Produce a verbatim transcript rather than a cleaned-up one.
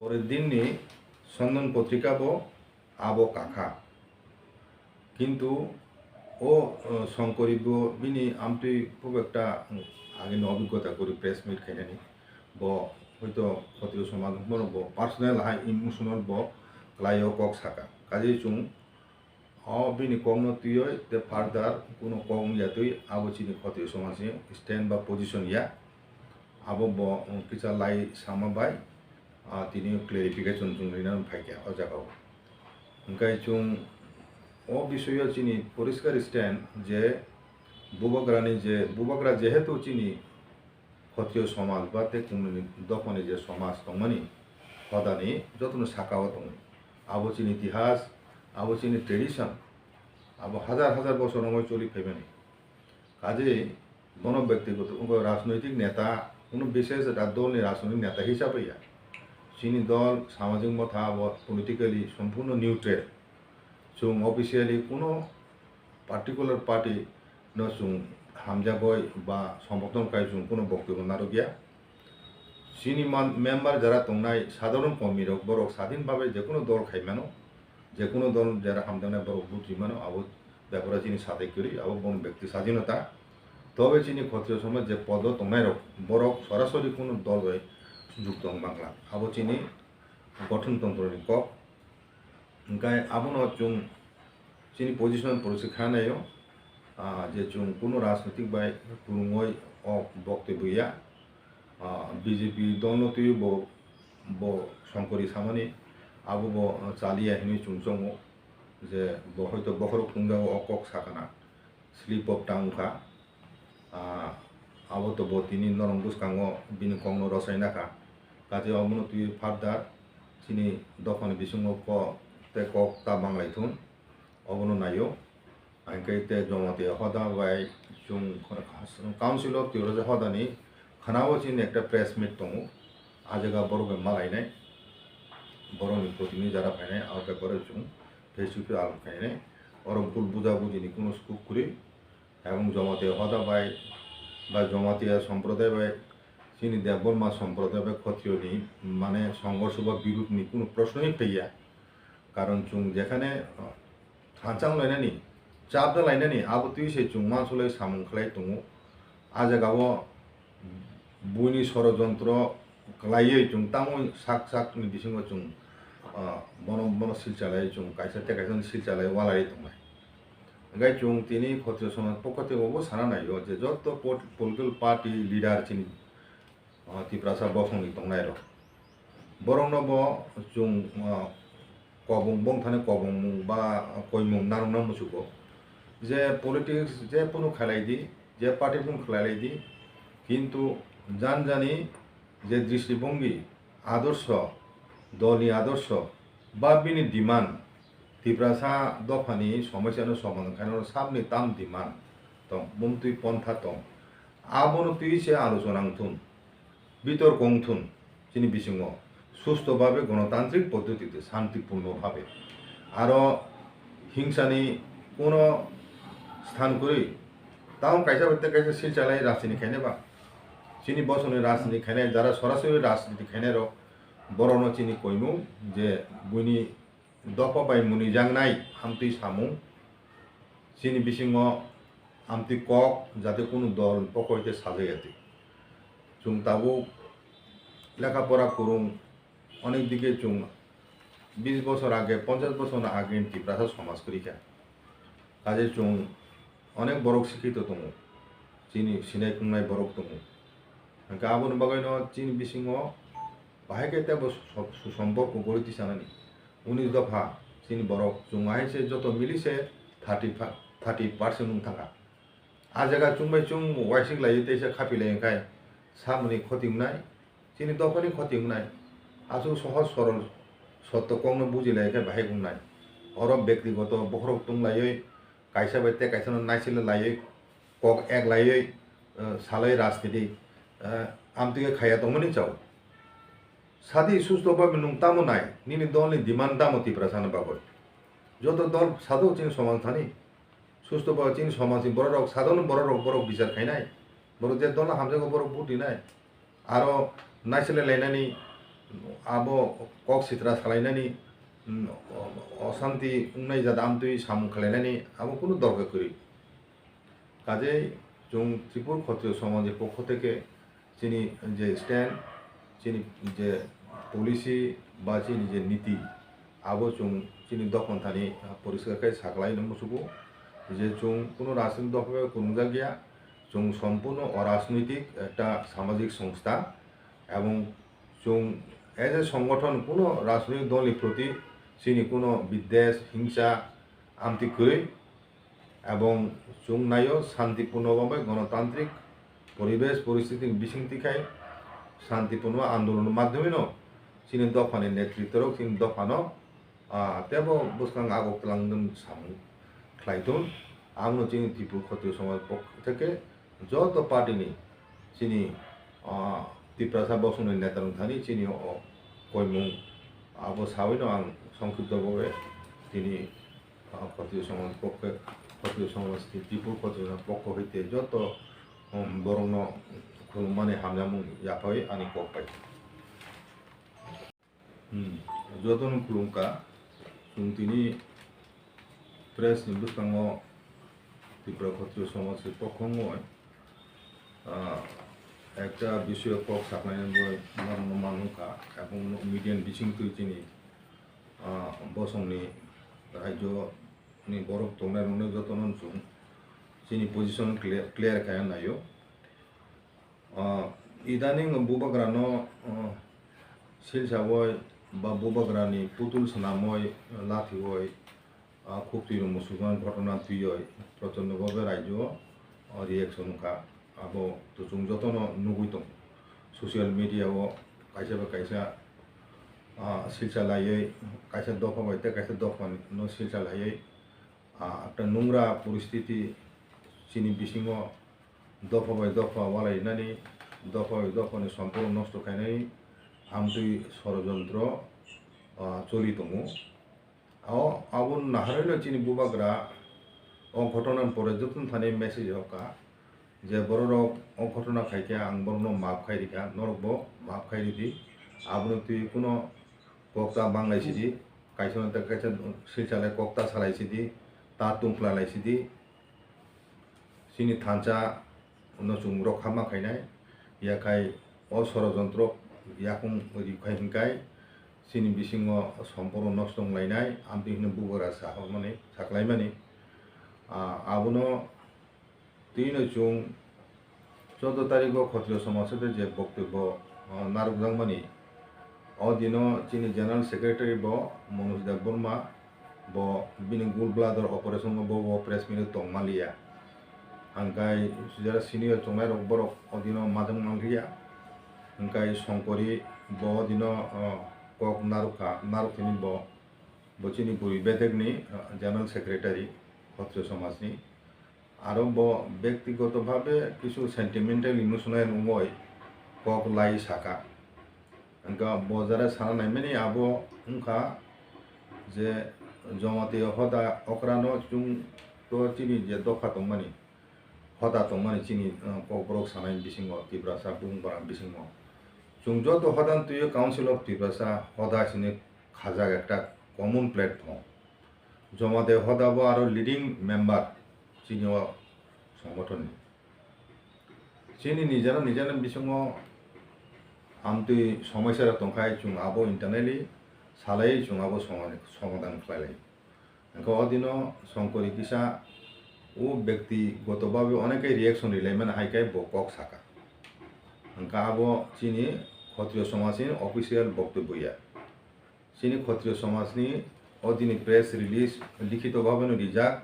Pore dinni Sondan potrika bo abo kakha. Kintu o, o, Songkori bo bini amtwi khub ekta, um, agini obhiggota kwrwi press meet khainani. Bo hoito Khotiyo somaj hwnkheno bo personal hai emotional bo kwlaio kok saka. Kaje chwng o bini kokno twiwi tei further kuno kok wngya twi abo chini Khotiyo somajni stand ba position ya. Abo bo, um, kisa lai sama bai, ah, tini clarification chwng rina phaikha o jagao. Hwnkhe chwng o bisoyo chini poriskar stand je bubagrani je, bubagra jehetu chini Khotiyo somaj ba tei kununi dophani je somaj tongmani hodani jotono sakao tongo. Abo chini itihas, abo chini tradition, abo hajar hajar bosor wngwi choli phaimani. Kaje bono byaktigoto wngkha rajnoitik neta, kuno bishes ra-, dolni rajnoitik neta hisab ya. Chini dol samajik motha abo politically sompurno neutral. Chwng officially kuno particular party no chwng hamjagwi ba somorthon khai chwng kuno boktobyo narwkya. Chini man-, member jara tongnai sadharon komirok borok sadhin bhabe jekunu dol khai mano, jekunu dol jara hamjaknai borok vote ri mano, abo beparo chini satai kwrwi, abo bono byakti sadhinota. Tobe chini Khotiyo somaj je podo tongnairok, borok sorasori kunu dol bai jukto wng bangla. Abo chini gothon tontroni kok. Hwnkhe abono chwng chini position porsi kha naio, ah, je chwng kunu rajnitik bai kwrwngwi o boktwi buya. Ah, B J P dolno twiwi bo, bo Songkori samani abo bo chaliya hinwi chwng chongo, je bo hoito bokhorok tungjago o kok sakana. Slip of tongue wngkha. Ah, abo to bo tini norok bwskango bini kokno rwchai nakha. Kaje omono twiwi further chini dophani bisingo ko-, tei kok ta banglai thun, obono naio. Hinkhe tei Jamatia hoda bai chwng Council of Tipraja hodani khwnao chini ekta press meet tongo. A jaga borok bai malainai, borokni protinidhi jara phainai, abo beparo chwng face to face alok khainai. Oro bul buja bujini kuno scope kwrwi. Ebong Jamatia hoda bai, ba Jamatia somproday bai, chini Debbarma somproday bai Khotiyoni, mane, songhorsho ba birudhni kuno proshno-i phaiya. Karon chwng jekhane, ah, thansa wnglainani, chapda lainani, abo twi se chwng mansulai samung khlai tongo. A jagao buini sorojontro kwlaiwi chwng tamo sak sakni bisingo chwng, ah, bono, bono silchalai chwng kaisa tei kaisa silchalai walai tongnai. Hwnkhe chwng tini Khotiyo somaj pokho tei obo sana naio je joto pot-, political party leader chini, ah, Tiprasa bokhongni tongnairok. Borokno bo chwng, ah, kobong bongthani kobongmung ba koimung narwkna muchugo. Je politics je phano khlai di, je party phano khlai lai di, kintu jan jani je dristibongi, adorsho, dolni adorsho ba bini demand, Tiprasa dophani somosyano somadhan khainano sabni tam demand tong, bumtwi pontha tong. Abono twi se alochona wngthun, bitorko wngthun chini bisingo susto bhabe, gonotantrik poddotite, shantiporno bhabe. Aro hingsani kono sthan kwrwi, tamo kaisa bai tei kaisa silchalai rajniti khainai ba. Chini bosongni rajniti khainai, jara sorasori rajniti khainairok, borokno chini koimung je buini dopha bai mwnwijaknai amtwi samung, chini bisingo amtwi kok jate kunu dol pokoi tei sajak ya twi. Chwng tabuk lekha pora kwrwng, onek dike chwng bis bosor age, ponchash bosor age ni Tiprasa somaj kwrwi kha. Kaje chwng onek borok sikhito tongo, chini sinai kungnai borok tongo. Hwnkhe aboni bagwino chini bisingo bahai khe teibo so-, susomporko gori tisanani. Unis dopha chini borok chwng hai se joto mili se thirty, thirty percent wng thangkha. A jaga chwng bai chwng waisik lai teisa khapi lai khai samani khoti wngnai, chini dophani khoti wngnai. Aswk sohoj sorol sotto kokno buji lai khe bahai wngnai. Oro bektigoto bokhorok tong laiwi kaisa bai tei kaisano naisile laiwi kok ek laiwi, eh, salai rajniti, eh, amtwi khe khaiya tongmani chao. Sadi susto bhabe nwng tamo nai, nini dolni demand tamo Tiprasani bagwi? Joto dol sado chini somaj thani. Susto bhabe chini somajni bororok, sadono bororok, borok bichar khainai. Borok je dolno hamjago borok vote rinai. Aro naisile lainani abo kok sitra salainani, mm, o-, osanti wngnai jat amtwi samung khlainani abo kunu dorkar kwrwi. Kajei chwng Tripura Khotriyo Somajni pokho theke chini je stand, chini je policy ba chini je niti, abo chwng chini dophani thani poriskar khe saklaino muchugo je chwng kuno rajnitik dopha bai kwrwngjak ya, chwng sompurno orajnitik ekta samajik songstha, ebong chwng as a songothon kuno rajnitik dolni proti chini kuno biddesh, hingsa, amtwi kwrwi, ebong chwng naio shantiporno bai gonotantrik poribesh poristiti ni bisingtwi khai shantiporno andolon madhyomeno chini dophani netritwrok chini dophano, ah, teibo bwskang agok twlangdwn samung khlai thun. Abono chini Tripura Khotriyo Somaj pokho theke joto party ni chini, ah, Tiprasa bosongni neta rok thani chini o koimung abo sawino ang songkipto bobe tini, ah, Khotriyo Somaj pokhe, Khotriyo Somaj ni Tripura Khotriyo Somaj pokho hoite joto, um, borokno khulumani hamjakmung yaphai ani kok pai. Hmm, jotono khulumkha. Chwng tini press ni bwskango Tripura Khotriyo Somaj ni pokho wngwi, ah, ekta bisoyo kok saknai wngwi norokno manwkha, ebong media ni bisingtwi chini, ah, bosongni rajyo ni borok tongnai rokno jotono chwng chini position clear, clear khaina naio. Ah, idaning bubagrano, ah, silsawoi ba bubagrani putul swnamoi, lathioi, ah, khuktwi rwngmung suknani ghotona twiwi prochondobhabe rajyo, ah, reaction wngkha. Abo to chwng jotono nugwi tongo. Social media o kaisa bai kaisa, ah, silsa laiwi, kaisa dopha bai tei kaisa dophano silsa laiwi, ah, ekta nungra poristiti chini bisingo dopha bai dopha walainani, dopha bai dophani somporo nosto khainani amtwi sorojontro, ah, choli tongo. O, abo naharwi no chini bubagra o ghotona ni pore jotono thani message rokha je borok rok o ghotona khaikhe ang borokno maaf khai rikha, norokbo maaf khai ridi. Abono twi kuno kok ta banglai sidi, kaisa no ta kaisa silsalai kok ta salai sidi, ta tungkla lai sidi. Chini thansa no chwng rokha ma khainai, yakhai o sorojontro yakung rikhai hinkhai chini bisingo somporo nosto wnglainai, amtwi hwnwi bubagra sahormani, saklaimani. Ah, abono twino chwng choudo tarikgo Khotriyo Somaj Sotri je boktobbo, ah, narwkjakmani, o dino chini General Secretary bo Manoj Debbarma, bo bini gallbladder operation o bo, bo press meet o tong manliya. Hingkhai jera senior chongnai rok borok o dino majak manliya. Hingkhai Songkori bo o dino, ah, kok narwkha, narwk thini bo, bo chini bwrwi bedekni, ah, General Secretary Khotriyo Somajni. Aro bo bektigoto bhabe kisu sentimental emotional wngwi kok lai saka. Hingkha bo jara sana naimani abo wngkha je Jamatia hoda okrano chwng to chini je dopha tongmani, hoda tongmani chini, uh, kokborok sanai bisingo Tiprasa bumung bara bisingo. Chwng joto hoda twiwi Council of Tiprasa hoda sini khajak ekta common platform. Jamatia hoda bo aro leading member chini o songgothon ni. Chini nijera nijera bisingo amtwi somosya rok tongkhai chwng abo internally salai chwng abo soma-, somadhan khlailai. Hingkhe o dino Songkori kisa o bektigoto bhabe onek khe reaction rilaimani hai khe bo kok saka. Hingkhe abo chini Khotriyo somajni official boktobya. Chini Khotriyo somajni o dini press release likhito bhabeno rijak,